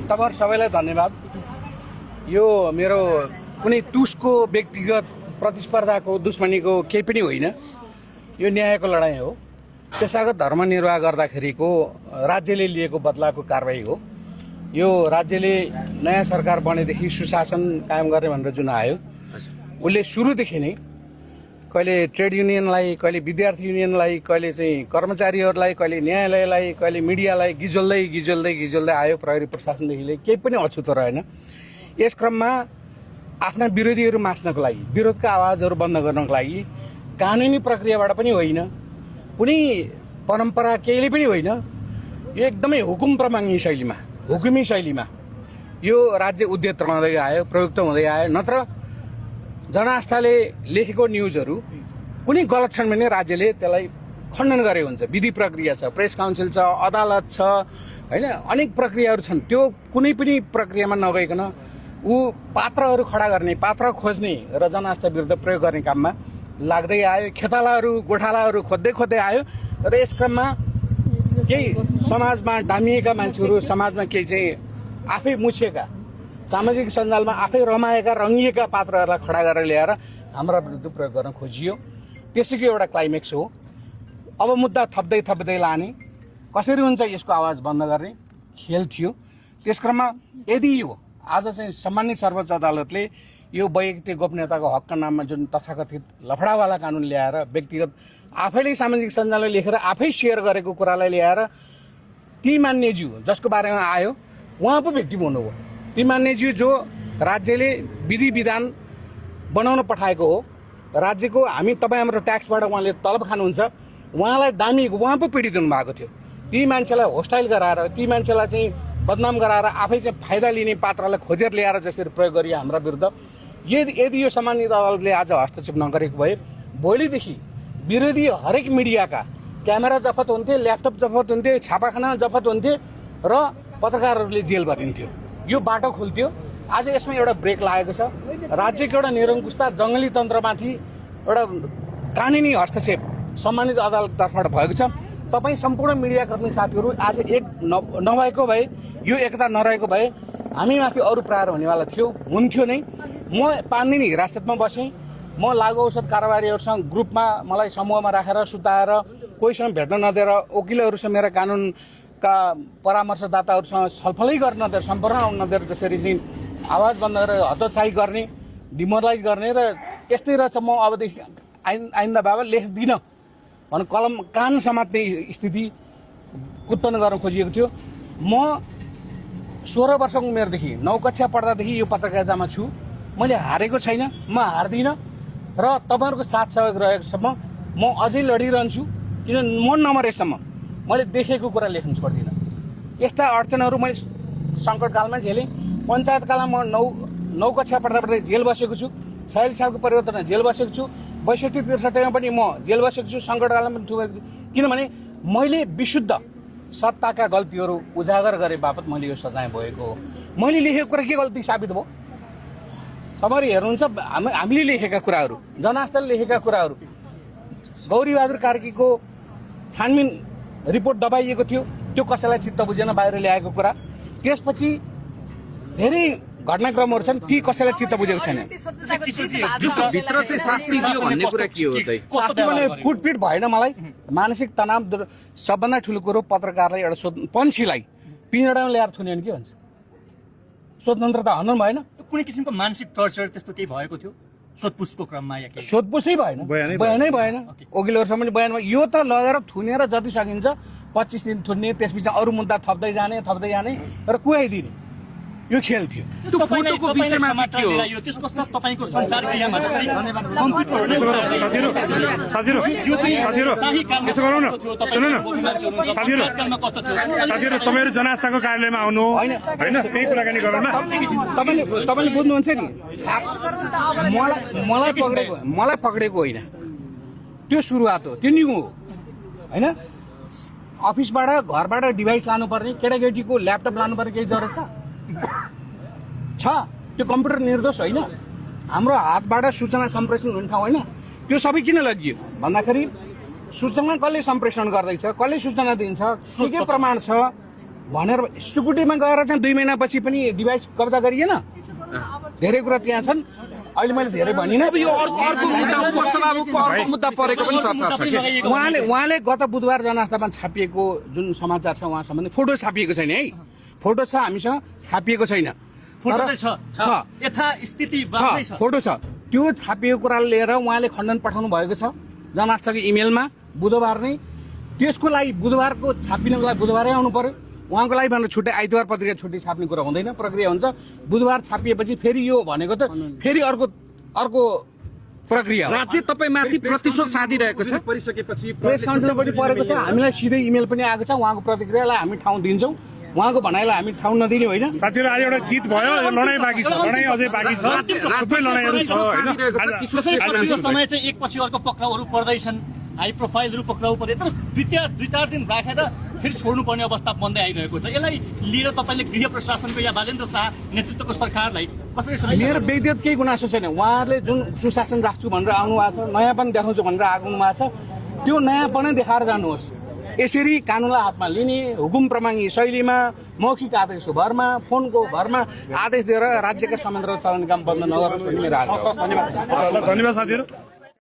तपाईहरु सबैलाई धन्यवाद। यो मेरो कुनै तुसको व्यक्तिगत प्रतिस्पर्धाको दुश्मनीको केही पनि होइन। यो न्यायको लडाईँ हो। पेशागत धर्म निर्वाह गर्दाखेरिको राज्यले लिएको बदलाको कारबाही हो। यो राज्यले नयाँ सरकार बनेदेखि सुशासन कायम गर्ने भनेर जुन आयो, उसले सुरुदेखि नै कहिले ट्रेड युनियनलाई, कहिले विद्यार्थी युनियनलाई, कहिले चाहिँ कर्मचारीहरूलाई, कहिले न्यायालयलाई, कहिले मिडियालाई गिजोल्दै आयो। प्रहरी प्रशासनदेखिले केही पनि अछुतो रहेन। यस क्रममा आफ्ना विरोधीहरू मास्नको लागि, विरोधका आवाजहरू बन्द गर्नको लागि कानुनी प्रक्रियाबाट पनि होइन, कुनै परम्परा केहीले पनि होइन, यो एकदमै हुकुमी शैलीमा यो राज्य उद्यत रहँदै आयो, प्रयुक्त हुँदै आयो। नत्र जनआस्थाले लेखेको न्युजहरू कुनै गलत छन् भने राज्यले त्यसलाई खण्डन गरे हुन्छ। विधि प्रक्रिया छ, प्रेस काउन्सिल छ, अदालत छ, हैन, अनेक प्रक्रियाहरू छन्। त्यो कुनै पनि प्रक्रियामा नगइकन ऊ पात्रहरू खडा गर्ने, पात्र खोज्ने र जनआस्था विरुद्ध प्रयोग गर्ने काममा लाग्दै आयो। खेतालाहरू, गोठालाहरू खोज्दै आयो र यस क्रममा केही समाजमा डामिएका मान्छेहरू, समाजमा केही चाहिँ आफै मुछिएका, सामाजिक सञ्जालमा आफै रमाएका, रङ्गिएका पात्रहरूलाई खडा गरेर ल्याएर हाम्रा विरुद्ध प्रयोग गर्न खोजियो। त्यसैको एउटा क्लाइमेक्स हो। अब मुद्दा थप्दै लाने, कसरी हुन्छ यसको आवाज बन्द गर्ने खेल थियो। त्यस क्रममा यदि यो आज चाहिँ सम्मानित सर्वोच्च अदालतले यो वैयक्तिक गोपनीयताको हकका नाममा जुन तथाकथित लफडावाला कानुन ल्याएर व्यक्तिगत आफैले सामाजिक सञ्जालमा लेखेर आफै सेयर गरेको कुरालाई ल्याएर ती मान्यज्यू जसको बारेमा आयो उहाँ पो भिक्टिम हुनुभयो। ती मान्यज्यू जो राज्यले विधि विधान बनाउन पठाएको हो, राज्यको तपाईँ हाम्रो ट्याक्सबाट उहाँले तलब खानुहुन्छ, उहाँलाई दामी उहाँ पो पीडित हुनु भएको थियो। ती मान्छेलाई होस्टाइल गराएर, ती मान्छेलाई चाहिँ बदनाम गराएर आफै चाहिँ फाइदा लिने पात्रलाई खोजेर ल्याएर जसरी प्रयोग गरियो हाम्रा विरुद्ध, यदि यो सम्मानित अदालतले आज हस्तक्षेप नगरेको भए भोलिदेखि विरोधी हरेक मिडियाका क्यामेरा जफत हुन्थे, ल्यापटप जफत हुन्थे, छापाखाना जफत हुन्थे र पत्रकारहरूले जेल भरिन्थ्यो। यो बाटो खुल्थ्यो। आज यसमा एउटा ब्रेक लागेको छ। राज्यको एउटा निरङ्कुशता, जङ्गली तन्त्रमाथि एउटा कानुनी हस्तक्षेप सम्मानित अदालततर्फबाट भएको छ। तपाईँ सम्पूर्ण मिडियाकर्मी साथीहरू आज एक नभएको भए, यो एकता नरहेको भए हामीमाथि अरू प्रहार हुनेवाला हुन्थ्यो नै। म 5 दिन हिरासतमा बसेँ। म लागु औषध कारोबारीहरूसँग ग्रुपमा मलाई समूहमा राखेर सुताएर कोहीसँग भेट्न नदिएर, वकिलहरूसँग मेरा कानुनका परामर्शदाताहरूसँग छलफलै गर्न नदिएर, सम्पर्क नदिएर जसरी चाहिँ आवाज बन्द गरेर हतोत्साही गर्ने, डिमोरलाइज गर्ने र यस्तै रहेछ म अबदेखि आइन्दा बाबा लेख्दिनँ भने कलम कान समात्ने स्थिति उत्पन्न गर्न खोजिएको थियो। म 16 वर्षको उमेरदेखि 9 कक्षा पढ्दादेखि यो पत्रकारितामा छु। मैले हारेको छैन, म हार्दिनँ र तपाईँहरूको साथ सहयोग रहेकोसम्म म अझै लडिरहन्छु। किन म नमरेसम्म मैले देखेको कुरा लेख्न छोड्दिनँ। यस्ता अडचनहरू मैले सङ्कटकालमा झेलेँ। पञ्चायतकालमा म 9 कक्षा पढ्दा जेल बसेको छु। 46 सालको परिवर्तनमा जेल बसेको छु। 62-63 पनि म जेल बसेको छु। सङ्कटकालमा पनि किनभने मैले विशुद्ध सत्ताका गल्तीहरू उजागर गरे बापत मैले यो सजाय भएको हो। मैले लेखेको कुरा के गल्ती साबित भयो? तपाईँहरू हेर्नुहुन्छ, हामीले लेखेका कुराहरू, जनआस्थाले लेखेका कुराहरू, गौरीबहादुर कार्कीको छानबिन रिपोर्ट दबाइएको थियो, त्यो कसैलाई चित्त बुझेन, बाहिर ल्याएको कुरा। त्यसपछि धेरै घटनाक्रमहरू छन्, ती कसैलाई चित्त बुझेको छैन। भित्र चाहिँ शास्ति दियो भन्ने कुरा के हो त? शास्ति भने कुटपिट भएन। मलाई मानसिक तनाव सबभन्दा ठुलो कुरो पत्रकारलाई एउटा पन्छीलाई पिँजडामा ल्याएर थुन्यो भने के भन्छ? स्वतन्त्रता हनन भएन? कुनै किसिमको मानसिक टर्चर त्यस्तो केही भएको थियो सोधपुछको क्रममा? या केही सोधपुछै भएन, बयानै भएन। वकिलहरूसम्म पनि बयान भयो। यो त लगेर थुनेर जति सकिन्छ 25 दिन थुन्ने, त्यसपछि अरू मुद्दा थप्दै जाने र कुहाइदिने, यो खेल थियो। त्यो फोटोको विषयमा चाहिँ के हो? यो त्यस पश्चात तपाईको सञ्चार क्रियामा जसरी साथीहरू तपाईँहरू जनआस्थाको कार्यालयमा आउनु होइन, त्यही कुराकानी गरौँ न। तपाईँले बुझ्नुहुन्छ नि, मलाई पक्रेको होइन, त्यो सुरुवात हो, त्यो न्यू हो होइन। अफिसबाट घरबाट डिभाइस लानुपर्ने, केटाकेटीको ल्यापटप लानुपर्ने केही जरुरत छ? त्यो कम्प्युटर निर्दोष होइन? हाम्रो हातबाट सूचना सम्प्रेषण हुने ठाउँ होइन? त्यो सबै किन लगियो भन्दाखेरि सूचना कसले सम्प्रेषण गर्दैछ, कसले सूचना दिन्छ, के प्रमाण छ भनेर सिक्युरिटीमा गएर चाहिँ 2 महिनापछि पनि डिभाइस कब्जा गरिएन। धेरै कुरा त्यहाँ छन्। अहिले मैले धेरै भनिनँ। यो अर्को मुद्दा फसलाको अर्को मुद्दा परेको पनि चर्चा छ कि उहाँले गत बुधबार जनआस्थामा छापिएको जुन समाचार छ उहाँ सम्बन्धी फोटो छापिएको छैन है। फोटो छ हामीसँग, छापिएको छैन। फोटो तर चाहिँ छ यथास्थिति बाक्लै छ। फोटो छ। त्यो छापिएको कुरा लिएर उहाँले खण्डन पठाउनु भएको छ जनआस्थाको इमेलमा बुधबार नै। त्यसको लागि बुधबारको छापिनको लागि बुधबारै आउनु पर्यो। उहाँको लागि भनेर छुट्टै आइतबार पत्रिका छुट्टी छाप्ने कुरा हुँदैन, प्रक्रिया हुन्छ। बुधबार छापिएपछि फेरि यो भनेको त फेरि अर्को प्रक्रिया हो। राज्य तपाईँमाथि प्रतिशोध साधिरहेको छ। प्रेस काउन्सिलबाट परेको छ। हामीलाई सिधै इमेल पनि आएको छ। उहाँको प्रतिक्रियालाई हामी ठाउँ दिन्छौँ, उहाँको भनाइलाई हामी ठाउँ नदिने होइन। साथीहरू आज एउटा जित भयो, लडाइँ बाँकी छ, लडाइँ अझै बाँकी छ, थुप्रै लडाइँहरू छ होइन। पछिल्लो समय चाहिँ एकपछि अर्को पक्राउहरू पर्दैछन्, हाई प्रोफाइलहरू पक्राउ परे, तर 2-4 दिन राखेर फेरि छोड्नुपर्ने अवस्था बन्दै आइरहेको छ। यसलाई लिएर तपाईँले गृह प्रशासनको या बालेन्द्र शाह नेतृत्वको सरकारलाई कसरी मेरो व्यक्तिगत केही गुनासो छैन। उहाँहरूले जुन सुशासन राख्छु भनेर आउनु भएको छ, नयाँपन देखाउँछु भनेर आउनु भएको छ, त्यो नयाँपनै देखाएर जानुहोस्। यसरी कानुनलाई हातमा लिने, हुकुम प्रमागी शैलीमा, मौखिक आदेशको भरमा, फोनको भरमा आदेश दिएर राज्यका संयन्त्र चलाउने काम बन्द नगरोस् भन्ने मेरो आग्रह हो। धन्यवाद साथीहरू।